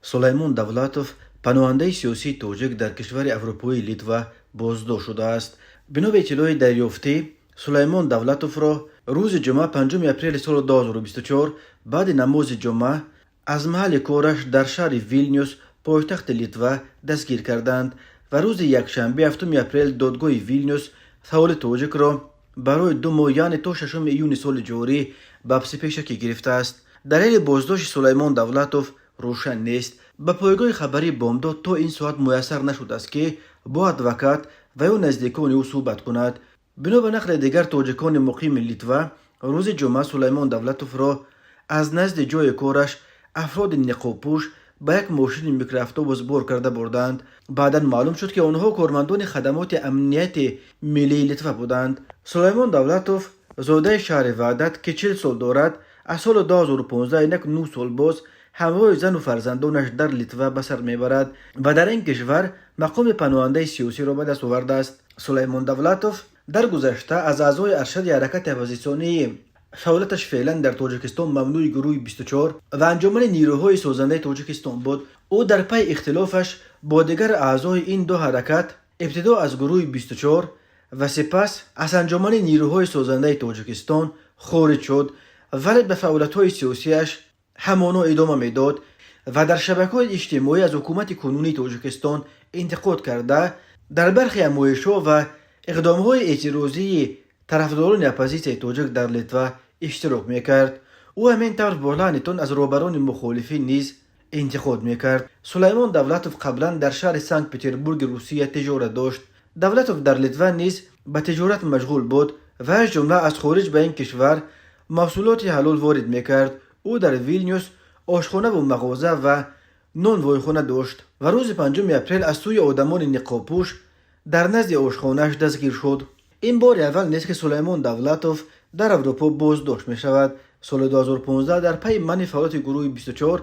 Сулаймон Давлатов, паноҳандаи сиёсии тоҷик, дар кишвари аврупоии Литва боздошт шудааст. Бино ба иттилои дарёфтӣ, Сулаймон Давлатовро рӯзи ҷумъа, 5 апрели соли 2024, баъди намози ҷумъа аз маҳалли кораш дар шаҳри Вилнюс, пойтахти Литва, дастгир карданд ва рӯзи якшанбе, 7 апрел, додгоҳи Вилнюс фаъоли тоҷикро барои 2 моҳ, яъне то 6 июни соли ҷорӣ, ба ҳабси пешакӣ гирифтааст. Далели боздошти Сулаймон Давлатов рӯшан нест. Ба пойгоҳи хабарии «Бомдод» то ин соат муяссар нашудааст, ки бо адвокат ва ё наздикони ӯ суҳбат кунад. Бино ба нақли дигар тоҷикони муқими Литва, рӯзи ҷумъа Сулаймон Давлатовро аз назди ҷойи кораш афроди ниқобпӯш ба як мошини микроавтобус бор карда бурданд. Баъдан маълум шуд, ки онҳо кормандони хадамоти амнияти миллии Литва буданд. Сулаймон Давлатов, зодаи шаҳри Ваҳдат, ки 40 сол дорад, аз соли 2015, инак 9 сол боз, ҳамроҳи зану фарзандонаш дар Литва ба сар мебарад ва дар ин кишвар мақоми паноҳандаи сиёсиро ба даст овардааст. Сулаймон Давлатов дар гузашта аз аъзои аршади ҳаракати оппозитсионии фаъолияташ феълан дар Тоҷикистон мамнӯи «Гурӯҳи 24» ва Анҷумани нирӯҳои созандаи Тоҷикистон буд. Ӯ дар пайи ихтилофаш бо дигар аъзои ин ду ҳаракат ибтидо аз «Гурӯҳи 24» ва сипас аз Анҷумани нирӯҳои созандаи Тоҷикистон хориҷ шуд, вале ба фаъолиятҳои сиёсиаш ҳамоно идома медод ва дар шабакаҳои иҷтимоӣ аз ҳукумати кунунии Тоҷикистон интиқод карда, дар бархе ҳамоишҳо ва иқдомҳои эътирозии тарафдорони оппозитсияи тоҷик дар Литва иштирок мекард. Ӯ ҳамин тавр бо лаҳни тунд аз роҳбарони мухолифин низ интиқод мекард. Сулаймон Давлатов қаблан дар шаҳри Санкт Петербурги Русия тиҷорат дошт. Давлатов дар Литва низ ба тиҷорат машғул буд ва аз ҷумла аз хориҷ ба ин кишвар маҳсулоти ҳалол ворид мекард. Ӯ дар Вилнюс ошхонаву мағоза ва нонвойхона дошт ва рӯзи 5 апрел аз сӯи одамони ниқобпӯш дар назди ошхонааш дастгир шуд. Ин бори аввал нест, ки Сулаймон Давлатов дар Аврупо боздошт мешавад. Соли 2015, дар пайи манъи фаъолияти «Гурӯҳи 24»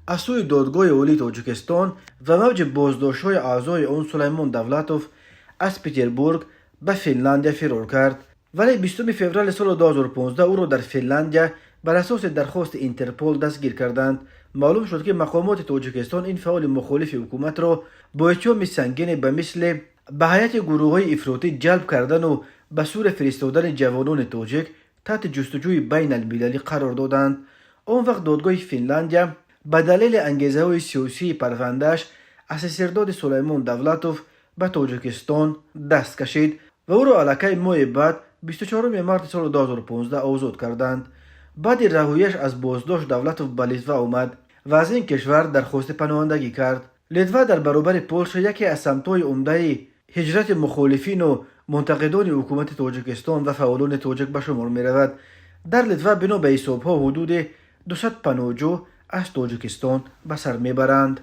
аз сӯи Додгоҳи Олии Тоҷикистон ва мавҷи боздоштҳои аъзои он, Сулаймон Давлатов аз Петербург ба Финландия фирор кард, вале 20 феврали соли 2015 ӯро дар Финландия бар асоси дархости Интерпол дастгир карданд. Маълум шуд, ки мақомоти Тоҷикистон ин фаъоли мухолифи ҳукуматро бо иттиҳоми сангине ба мисли ба ҳайати гурӯҳҳои ифротӣ ҷалб кардану ба Сурия фиристодани ҷавонони тоҷик таҳти ҷустуҷӯи байналмилалӣ қарор доданд. Он вақт додгоҳи Финландия ба далели ангезаҳои сиёсии парвандааш аз истирдоди Сулаймон Давлатов ба Тоҷикистон даст кашид ва ӯро аллакай моҳи баъд, 24 марти соли 2015, озод карданд. Баъди раҳоияш аз боздошт Давлатов ба Литва омад ва аз ин кишвар дархости паноҳандагӣ кард. Литва дар баробари Полша яке аз самтҳои умдаи ҳиҷрати мухолифину мунтақидони ҳукумати Тоҷикистон ва фаъолони тоҷик ба шумор меравад. Дар Литва, бино ба ҳисобҳо, ҳудуди 200 паноҳҷӯ аз Тоҷикистон ба сар мебаранд.